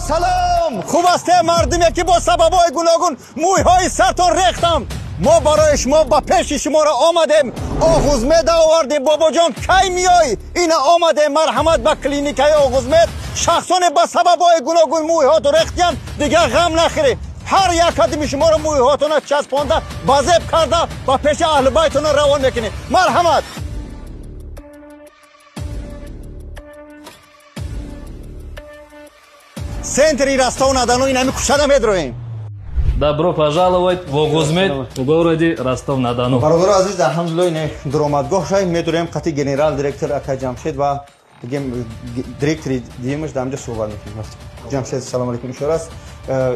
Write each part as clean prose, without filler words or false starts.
Салом! Хуб ҳастем, мардуме ки бо сабабҳои гуногун мӯйҳои сартон рехтам. Мо барои шумо ба пеши шуморо омадем. Оғузмеда овардем. Бобоҷон, кай миёй? Ина омадем. Марҳамат ба клиникаи Оғузмед. Шахсоне ба сабабҳои гуногун мӯйҳото рехтиянд, дигар ғам нахӯред. Ҳар як қадими шуморо мӯйҳотона часпонда, ба зеб карда, ба пеши аҳли байтона равон мекунем. Марҳамат! Центри Ростов-на-Дону инами кӯчада медроем. Добро пожаловать в Огузмед в городе Ростов-на-Дону. Бародари азиз, алҳамдулиллоҳ, ин дуромадгоҳ шай медурем қати генерал директор ака Ҷамшед ва директори диемаш дар инҷа суҳбат мекунем. Ҷамшед, салом алейкум еще раз.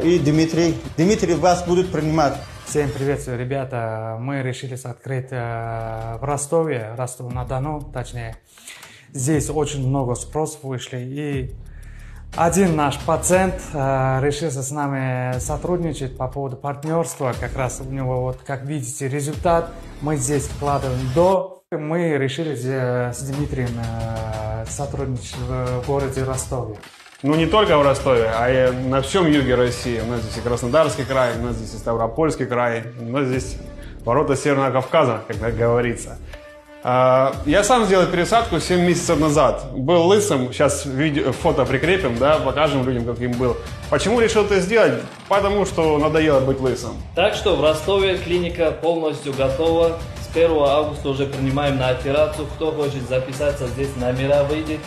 И Дмитрий. Дмитрий вас будет принимать. Всем приветствую, ребята. Мы решили открыть в Ростове, Ростов-на-Дону, точнее. Здесь очень много спросов вышли, и один наш пациент решился с нами сотрудничать по поводу партнерства. Как раз у него, вот, как видите, результат. Мы здесь вкладываем до. Мы решили с Дмитрием сотрудничать в городе Ростове. Ну, не только в Ростове, а и на всем юге России. У нас здесь и Краснодарский край, у нас здесь и Ставропольский край, у нас здесь ворота Северного Кавказа, как говорится. Я сам сделал пересадку 7 месяцев назад. Был лысым, сейчас видео, фото прикрепим, да, покажем людям, каким был. Почему решил это сделать? Потому что надоело быть лысым. Так что в Ростове клиника полностью готова. С 1 августа уже принимаем на операцию. Кто хочет записаться, здесь номера выйдет.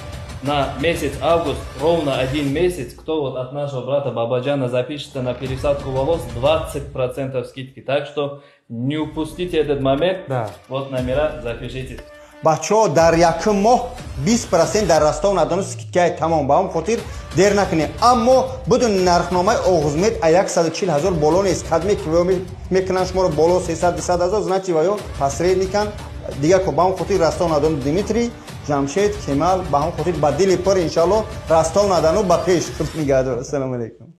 На месяц август, ровно один месяц, кто вот от нашего брата Бабаджана запишется на пересадку волос, 20% скидки. Так что не упустите этот момент. Да. Вот номера, запишите. Бачаҳо, дар якум моҳ 20% дар Ростов-на-Дону скидкаи тамом. Ба он хотир дер накунед. Аммо бидуни нархномаи Оғузмед а 140 ҳазор боло нест. Кадме ки мекунанд шуморо боло 300-200 ҳазор, значит ва ё посредникан. Дигар ко ба он хотир Ростов-на-Дону Дмитрий, Ҷамшед, Кемал, ба он хотир ба дили пур иншалло Ростов-на-Дону ба пеш. Худо нигаҳдор. Ассалому алайкум.